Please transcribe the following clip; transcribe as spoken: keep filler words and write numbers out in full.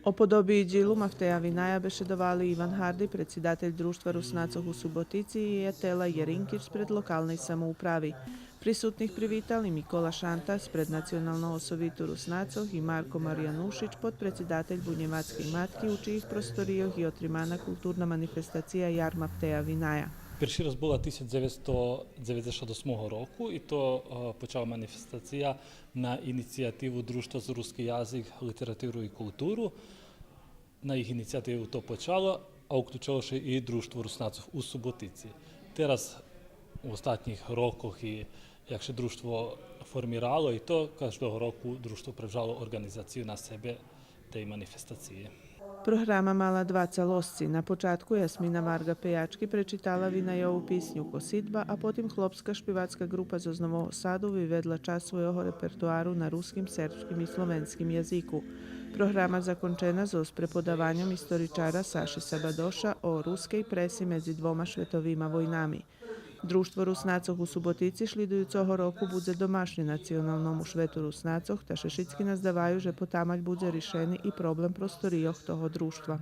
О подоби и дїлу Мафтея Виная бешедовали Иван Гарди, предсидатель Дружтва Руснацох у Суботици, и Етела Єринкич спред локалней самоуправи. Присутних привитали Микола Шанта спред Националного совиту Руснацох и Марко Марянушич, подпредсидатель Бунєвацкей матки, у чиїх просторийох и отримана културна манифестация Яр Мафтея Виная. Перши раз була тисяч дзеветсто дзеведзешат осмого року и то, е, почала манифестация на инициятиву Дружтва за руски язик, литературу и културу. На їх инициятиву то почало, а уключело ше и Дружтво Руснацох у Суботици. Тераз у остатнїх рокох и як ше дружтво формирало и то, каждого року дружтво превжало орґанизацию на себе тей манифестациї. Програма мала два цалосци. На початку Ясмина Варґа Пеячки пречитала Винайову писню Косидба, а потим хлопска шпивацка ґрупа зоз Нового Саду виведла часц свойого репертоару на руским, сербским и словенским язику. Програма закончена зоз преподаваньом историчара Саши Сабадоша о рускей преси медзи двома шветовима войнами. Дружтво Руснацох у Суботици шлїдуюцого року будзе домашнє Националному швету Руснацох, та ше шицки наздаваю же потамаль будзе ришени и проблем просторийох того дружтва.